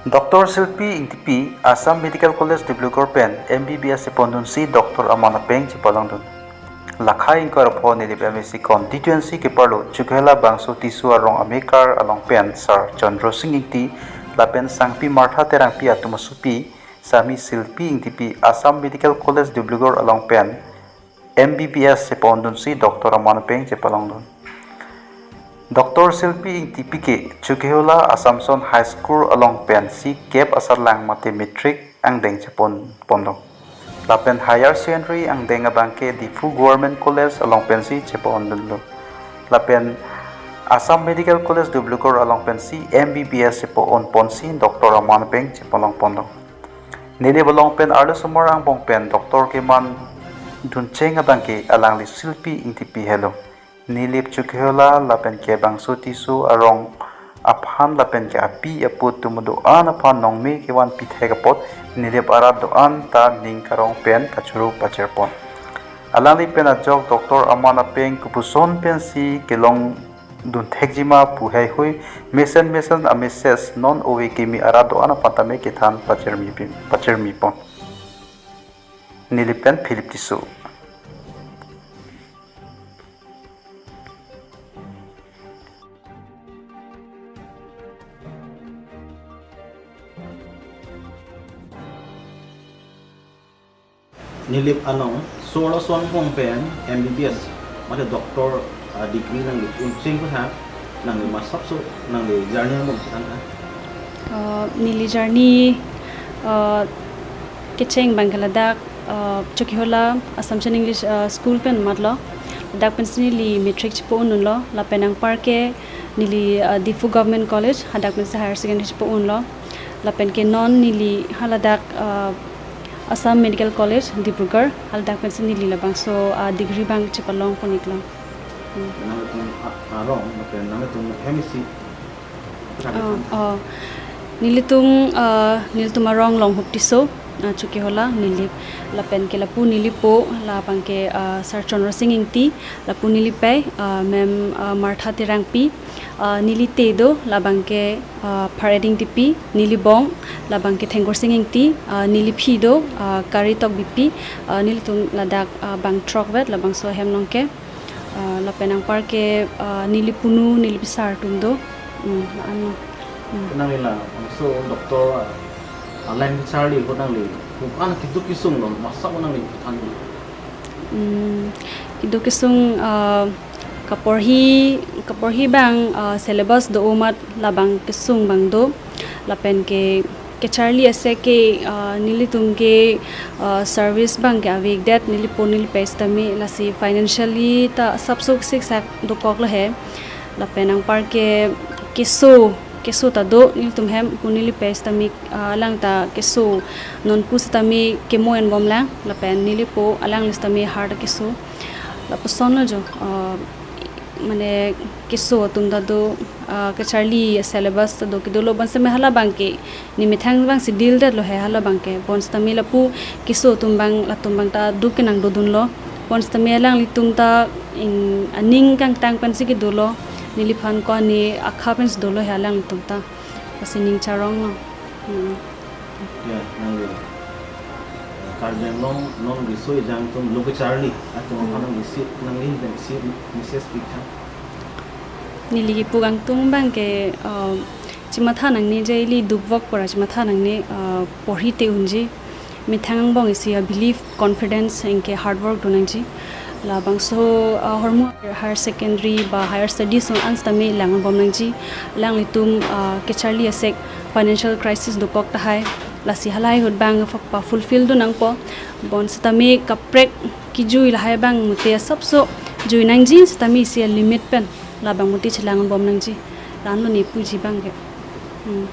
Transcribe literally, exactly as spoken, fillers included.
Doctor Silpi Ingtipi, Assam Medical College Dibrugarh pen M B B S chepondunsi Doctor aman apeng chepalongdun. Lakha ingkoi ra pho Nilip M A C constituency keparlo Chokihola bangso Tisso arong amekar along pen Sir Chandra Sing Ingti lapen Sangpi Martha Terangpi atum asopi, Sami Silpi Ingtipi, Assam Medical College Dibrugarh along pen M B B S chepondunsi Doctor aman apeng chepalongdun. Doctor Silpi Ingtipi ke Chokihola Assumption High School along pensi kep asarlang mate matric angdeng chepon ponlo. Lapen higher secondary angdeng abangke Diphu Government College along pensi chepondunlo. Lapen Assam Medical College Dibrugarh along pensi M B B S chepon ponsi Doctor aman apeng chepalong ponlo. Nilip along pen arlosomar angbong pen doctor kemandun cheng abangke alangli Silpi Ingtipi helo. Nilip Chokihola lapen ke bangso Tisso arong aphan lapen ke api apo atum do-an aphan nongme kevan pithek apot Nilip arat do-an ta ning karong pen kachoro pachirpon. Alangli pen ajok doctor aman apeng kopuson pensi kelongdun thekjima pu heihui mesen mesen a message non ove kimi arat do-an aphan tame kethan pachirmi pi-, pachirmi pon. Nilip pen Philip Tisso. Nilip along so arloso angbong pen M B B S mate doctor, ah, degree nangli un cheng pu tha, nangli masapso nangli journey angbong chethan tha. Uh, neli journey, uh, kecheng abangke ladak, uh, Chokihola Assumption English, uh, School pen matlo. Ladak pensi neli matric chepo-un unlo, lapen anparke neli, uh, Diphu Government College, hadak pensi higher secondary chepo-unlo. Lapen ke non neli haladak, uh, Assam Medical College, Dibrugarh, haladak pensi neli labangso, uh, degree abang chepalong pon-iklo. Hmm. Nangtum a-, arong, lapen nangtum M A C. Oh, oh. Nelitum, uh, nelitum arong Longhup Tisso, uh, Chokihola, Nilip. Lapen ke lapu neli po, labangke, uh, Sir Chandra Sing Ingti, lapu neli pei, uh, Ma'am, uh, Martha Terangpi, uh, neli te do, labangke, uh, Phareding Tipi, neli bong, labangke Thengkur Sing Ingti, uh, neli phi do, uh, Kari Tokbipi, uh, nelitum ladak, uh, bang throkvet, labangso ahem along ke. Ah, lapen anparke, ah, neli punu, neli pisar atum do. Hmm, la-an lo. Hmm. Nangli labangso doctor, ah, line kacharli ahut nangli, pu an keduk kesung lo, masap nangli than di. Hmm, keduk kesung, ah, kaporhi, kaporhi abang, ah, syllabus do amat labang kesung abang do. Lapen ke kacharli asek ke, ah, nelitum ke, ah, service abangke avekdet, neli po neli pei sitame, lasi financially ta sapso siksak dokoklo he. Lapen anparke keso, keso ta do, nelitum hem po neli pei sitame, ah, alang ta keso, non pusitame kemo enbomlang, lapen neli po alangli sitame heart keso. Lapusonlo jo, ah, mane keso atum ta do, ah, kacharli syllabus ta do kedolo, bonsitame hala abangke nemethang abangsi deal detlo he hala abangke, bonsitame lapu keso atum abang, latum abang ta duk kenangdodunlo, bonsitame alanglitum ta in aning kangtang pensi kedolo, neliphan ko ne akha pensi dolo he alanglitum ta, lasi ning charonglo. Hmm. Ya, nangli, eh, Karbi Anglong non riso ejang atum lo kacharli atum aphan nangli isi, nangli pen isi message pitha. Neli kipu kangtung abangke, eh, chematha nangne je ili dukvok pora chematha nangne, eh, porhi te unji. Methang angbong isi a belief, confidence, anke hard work do nangji. Labangso, ah, ahormu higher secondary ba higher studies along an sitame lang bom nangji. Alanglitum, ah, kacharli asek financial crisis dokok tahai. Lasi halahai ahut abang pa fulfill do nangpo. Bonsitame kaprek kejui lahai abang mute sapso jui nangji, sitame isi a limit pen labang mute chelang bom nangji. La-an lo ne puji abangke. Hmm.